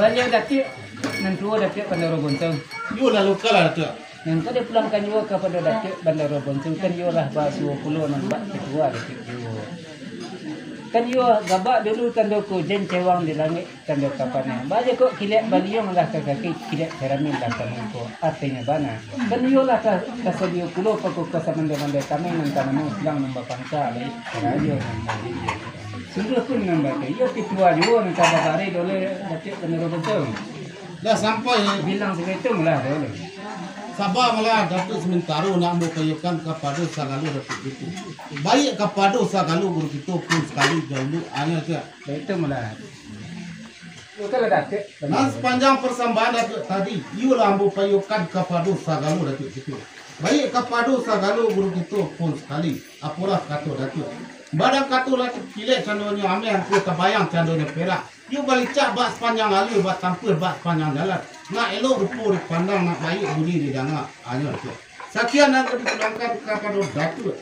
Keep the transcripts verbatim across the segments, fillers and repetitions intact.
Baliau Datuak, nan tuo Datuak Bandaro Bonso. Yo, lalu kalah Datuak. Nan ka dipulangkan juo kapado Datuak Bandaro Bonso, kan iyolah basuo pulo nan bak ketua Datuak juo. Kan iyo gabak dulu tando kujen cewang di langik tando ka paneh. Baa kok kilek baliung lah ka kaki, kilek cermin lah ka muko. Artinyo bana. Kan iyolah ka, ka sadio pulo pakukuah samando-mando kami nan tanamo silang nan bapangka, lai karajo nan bajinjang. Sungguahpun nan baitu, iyo ti tuo juo nan ka babari dole Datuak Bandaro Bonso. Lah sampai. Bilang sagitu lah dole. Saba malah Datuak, samantaro nak ambo payokan kapado sagalo Datuak kito. Baiak kapado sagalo guru kito pun sakali dahulu, anyo Datuak. Baitu malah. Bukanlah Datuak. Nan sapanjang parsambahan Datuak tadi, iyolah ambo payokan kapado sagalo Datuak kito. Baiak kapado sagalo guru kito pun sakali, apolah kato Datuak. Badang kato lah kilek candonyo ameh, angku tabayang candonyo perak. Iyo balicak bak sapanjang alua, batampuah bak sapanjang jalan. Nak elok rupo dipandang, nak baiak bunyi didanga, anyo Datuak. Sakian nan ka dipulangkan kapado Datuak,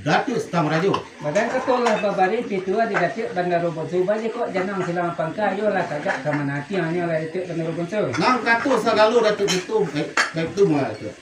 Datuak Sutan Rajo. Badan kato lah babari pituah di Datuak Bandaro Bonso, baa kok janang silang pangka, iyolah tagak ka manatiang, anyo lah Datuak Bandaro Bonso. Nan kato sagalo Datuak kito, baik, baik tu mah Datuak.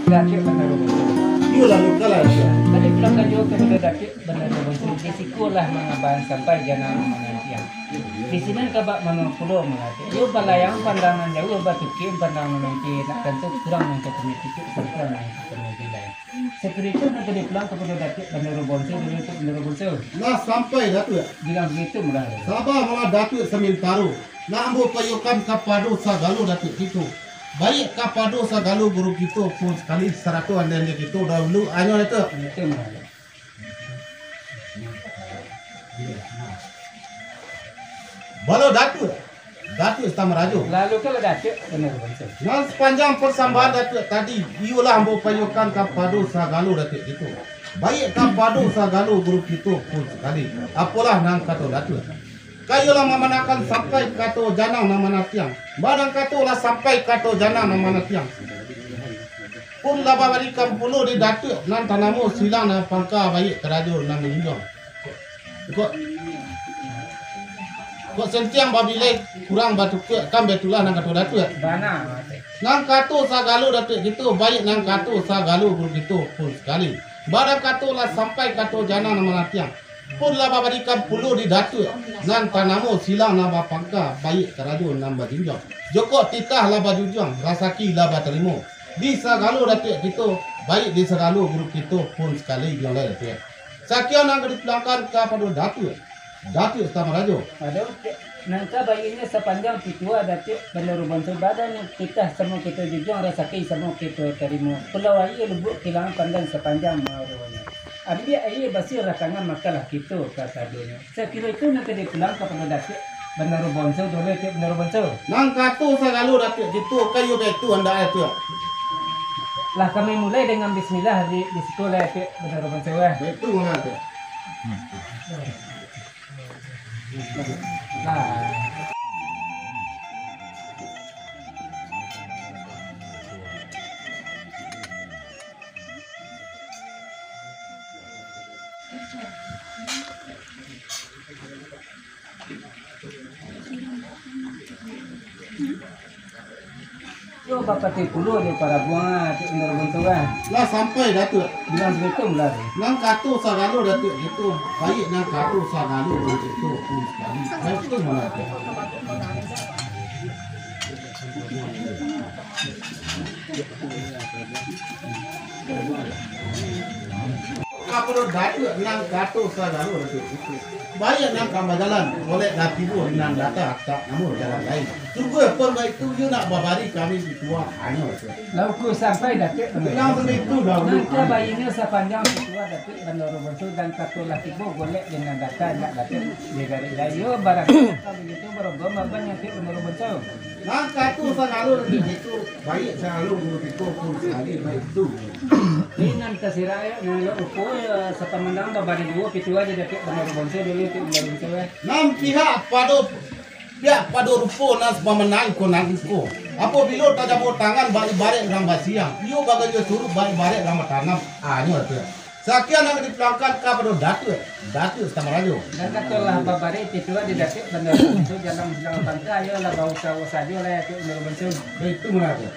Datuak Bandaro Bonso. Iyolah, iyolah. Tadi pulang ka juo ka Datuak Bandaro Bonso, di siko lah mangabahan sampai janang nan manantiang. Di sinan kabak mano pulo mangati. Iyo balayang pandangan jauah, batukian pandangan mimpi, nak tantu kurang mangko kami titik, sampai mangko kami bilai. Sakiro itu nan tadi pulang kapado Datuak Bandaro Bonso, Datuak Bandaro Bonso. Lah sampai, Datuak. Bilang sagitu malah. Saba malah Datuak samantaro. Nak ambo payokan kapado sagalo Datuak kito. Baiak kapado sagalo guru kito pun sakali, sarato ande-ande kito dahulu, anyo Datuak. Itu malah. Balo Datuak, Datuak Sutan Rajo. Lalu kalau Datuak, benar, betul. Nan sapanjang parsambahan Datuak tadi, iyolah ambo payokan kapado sagalo Datuak kito. Baiak kapado sagalo guru kito pun sakali. Apolah nan kato Datuak. Kayolah mamanakan sampai kato janang nan manantiang. Badang kato lah sampai kato janang nan manantiang. Pun lah babarikan pulo di Datuak nan tanamo silang nan pangka, baiak karajo nan manjunjuang. Kok, kok santiang babilai kurang batukuak, kan baitulah nan kato Datuak. Bana. Nan kato sagalo Datuak kito, baiak nan kato sagalo guru kito pun sakali. Badang kato lah sampai kato janang nan manantiang. Pun lah babarikan pulo di Datuak nan tanamo silang nan bapangka, baiak karajo nan bajunjuang. Jokok titah lah bajunjuang, rasaki lah batarimo. Di sagalo Datuak kito, baiak di sagalo guru kito pun sakali, bilang lai Datuak. Sakian nan ka dipulangkan kapado Datuak, Datuak Sutan Rajo. Aduh, nan ka baiaknyo sapanjang pituah Datuak Bandaro Bonso, badan titah samo kito junjuang, rasaki samo kito tarimo. Pulau Aia Lubuak Kilang Pandan sapanjang maruanyo. Ambiak aia basiah rakangan, makanlah kito kasadonyo. Sakiro itu nan ka dipulang kapado Datuak. Bandaro Bonso dulu, Datuak Bandaro Bonso. Nan kato sagalo, Datuak, kito kayo baitu andak, Datuak. Lah kami mulai dengan bismillah di, di siko lah, Datuak Bandaro Bonso, eh. Baitu mah, Datuak. Lah. Yo, bapatih pulo di parabuang, ah, Datuak Bandaro Bonso, ah. Lah sampai, Datuak. Bilang sakitu lah. Nan kato sagalo, Datuak, kito. Baiak nan kato sagalo, Datuak, kito pun sakali. Baitu mah, Datuak. Kapado Datuak nan kato sagalo, Datuak. Baiak nan ka bajalan, golek lah tibo di nan data, tak namuah jalan lain. Sungguah pun baitu, iyo nak babari kami pituah, anyo, Datuak. Lah ukur sampai, Datuak Bandaro Bonso. Bilang sakitu dahulu. Nan ka bainyo sapanjang pituah, Datuak Bandaro Bonso, dan kato lah tibo, golek di nan data, indak dapek digarik lai. Yo, barang kalau baitu, barogoh maban, Datuak Bandaro Bonso. Nan kato sagalo, Datuak, kito baiak sagalo, guru kito pun sakali baitu. Nan tasirah, yo, nan yo ukur, yo, sapamandang babari duo, pituah jo Datuak Bandaro Bonso dulu, Datuak Bandaro Bonso, eh. Nan pihak pado, pihak pado rupo nan sapamandang iko nan iko. Apabilo tajamur tangan baibarek urang basiang, iyo baganjua suruik baibarek urang batanam, anyo, Datuak. Sakian nan dipulangkan kapado Datuak, Datuak Samarajo. Dan kato lah babari pituah di Datuak Bandaro Bonso, jalan silang pangka, iyo lah bausaho sajo lah, Datuak Bandaro Bonso. Baitu mah, Datuak.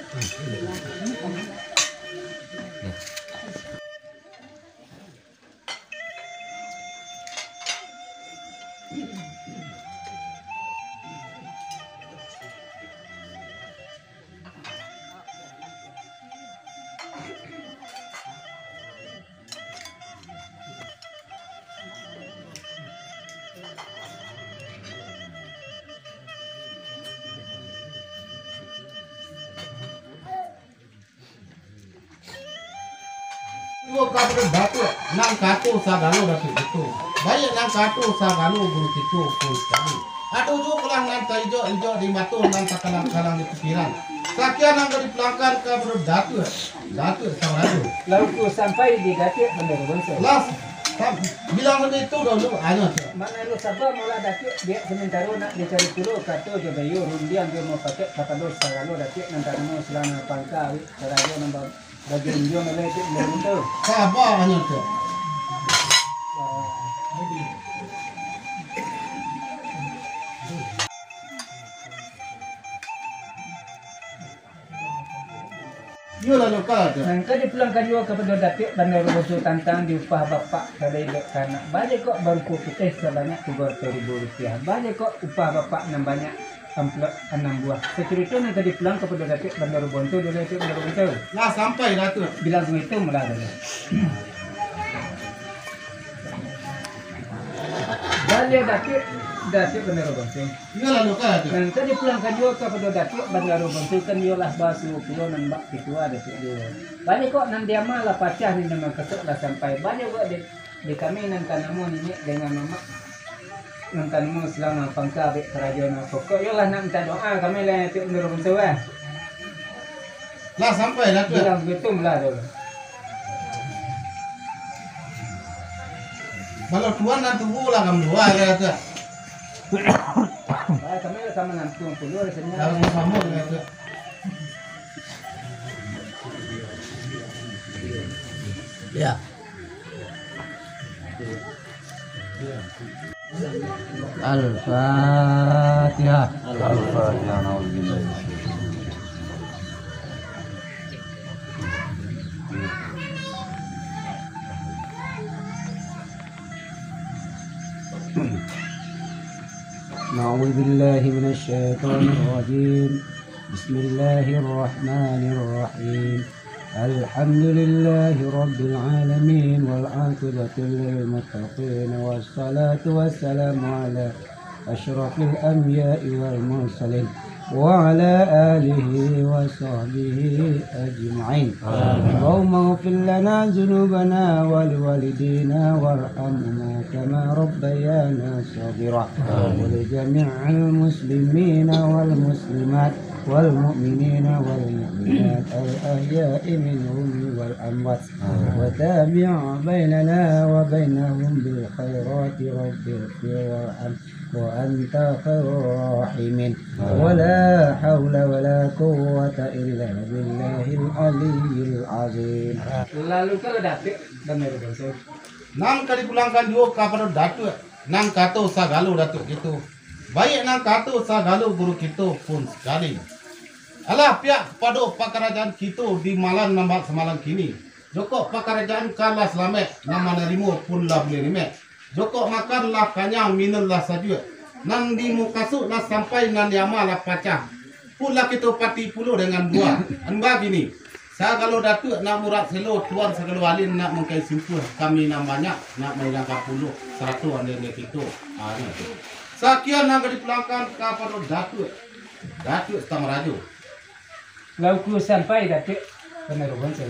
Iyo, kapado Datuak, nan kato sagalo Datuak kito. Baiak nan kato sagalo guru kito pun sakali. Ado juo pulang nan taijok-ijok di mato, nan takalang-kalang di pikiran. Sakian nan ka dipulangkan kapado Datuak, Datuak Samarajo. Lah ukur sampai di Datuak Bandaro Bonso. Lah, sam-, bilang baitu dahulu, anyo, Datuak. Manaruih saba malah Datuak, bia samantaro nak dicari pulo kato jo baiyo, rundiang jo mupakaik kapado sagalo Datuak nan tanamo silang pangka awik karajo nan ba-, Bagian juo malah itu, malah itu. Saba, anyo, Datuak. Iyo lah, Datuak. Nan ka dipulangkan juo kapado Datuak Bandaro Bonso tantang diupah bapak sadai dek kanak. Baa kok barupo pitih sabanyak tigo ratuih ribu rupiah. Baa kok upah bapak nan banyak amplop anam buah. Sacarito nan tadi pulang kapado Datuak Bandaro Bonso dulu, Datuak Bandaro Bonso. Lah sampai, Datuak. Bilang sakitu malah dulu. Baliak Datuak, Datuak Bandaro Bonso. Iyo lah, Datuak. Nan tadi pulang ka juo kapado Datuak Bandaro Bonso, kan iyo lah basuo pulo nan bak pituah Datuak juo. Baa kok nan diama lah pacah, nan diama kasok lah sampai. Baa kok di Di kami nan tanamo niniak dengan mamak, nan tanamo silang nan pangka abek karajo nan pokok, iyolah nak minta doa kami lah, Datuak Bandaro Bonso, eh. Lah sampai lah tu. Bilang sakitu lah dulu. Kalau tuan nan tuo lah kamu doa lah tu. Baik, kami lah sama nantung pulo di sini. Lah sama-sama lah tu. Ya. Al-Fatihah. Al-Fatihah. أعوذ بالله من الشيطان الرجيم. بسم الله الرحمن الرحيم. الحمد لله رب العالمين، والعاقبة للمتقين، والصلاة والسلام على أشرف الأنبياء والمرسلين، وعلى آله وصحبه أجمعين. آمين. اللهم اغفر لنا ذنوبنا ولوالدينا وارحمهما كما ربيانا صغيرا. آمين. ولجميع المسلمين والمسلمات والمؤمنين والمؤمنات الأحياء منهم والأموات. آمين. وتابع بيننا وبينهم بالخيرات رب اغفر وارحم وأنت خير الراحمين. آمين. ولا حول ولا قوة إلا بالله العلي العظيم. Lalu kalau Datuak, bana Datuak. Nan ka dipulangkan juo kapado Datuak, nan kato sagalo Datuak kito, baiak nan kato sagalo guru kito pun sakali. Alah, pihak kapado pakarajaan kito di malam nan bak samalam kini, jokok pakarajaan ka lah salamaik, nan manarimo pun lah buliah nimaik. Jokok makan lah kanyang, minun lah sajuak. Nan dimukasuik lah sampai, nan diama lah pacah. Pun lah kito pati pulo dengan dua. Nan bagini, sagalo Datuak nak murad selo, tuan sagalo alin nak mangkai simpuah, kami nan banyak nak mailangkan puluah, sarato andai-andai kito. Ah, iko tu. Sakian nan ka dipulangkan kapado Datuak. Datuak Sutan Marajo. Lah uku sampai Datuak Bandaro Bonso.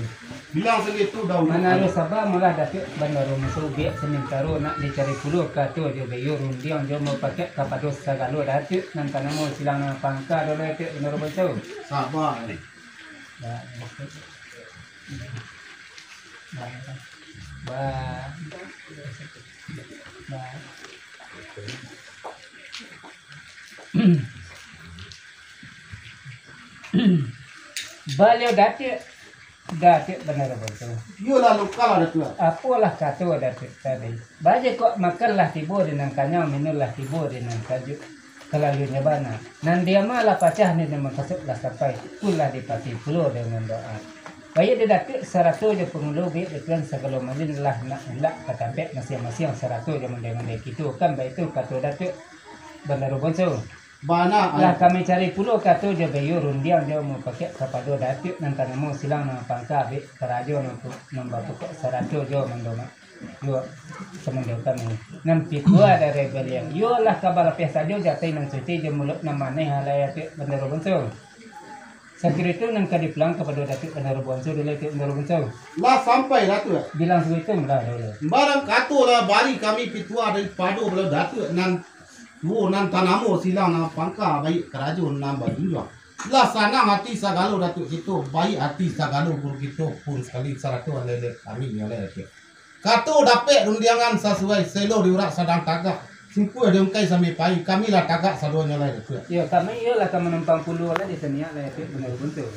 Bilang sagitu dahulu. Manaro saba malah Datuak Bandaro Bonso, biak samantaro nak dicari pulo kato jo baiyo rundiang jo mupakaik kapado sagalo Datuak nan tanamo silang nan pangka dolo Datuak Bandaro Bonso. Saba. Ba-, ba-, ba-, ba-, Baliau Datuak, Datuak Bandaro Bonso. Iyolah, lukalah Datuak. Apolah kato Datuak tadi? Bajikok makan lah tibo di nan kanyang, minun lah tibo di nan sajuak. Kalaluannyo bana. Nan diama lah pacah, nan dimukasuik lah sampai. Pun lah dipati pulo dengan doa. Baiak di Datuak sarato jo pangulu, baiak di tuan sagalo alin lah nak ulak ka tampek masiang-masiang sarato jo mandai-mandai kito, kan baitu kato Datuak Bandaro Bonso. Bana, Lah ai. Kami cari pulo kato jo baiyo rundiang jo mupakaik kapado Datuak nan tanamo silang nan pangka, baiak karajo nan pu-, nan bapokok sarato jo mandoma-, jo samando kami. Nan pitua dari baliau, iyolah ka balapeh sajo jatai nan suci jo muluik nan maneh, alai Datuak Bandaro Bonso. Sakiro itu nan ka dipulang kapado Datuak Bandaro Bonso dulu, Datuak Bandaro Bonso. Lah sampai Datuak. Bilang sagitu lah dulu. Barang kato lah bari kami pitua daripado baliau Datuak nan tuo nan tanamo silang nan pangka, baiak karajo nan bajunjuang. Lah sanang ati sagalo Datuak kito, baiak ati sagalo guru kito pun sakali sarato alai kami nyo lai Datuak. Kato dapek rundiangan sasuai, selo diurak sadang tagak, simpuah diungkai sambil pai, kami lah tagak sadonyo lai Datuak. Yo, kami iyolah ka manumpang pulo lah di saniak lai Datuak Bandaro Bonso.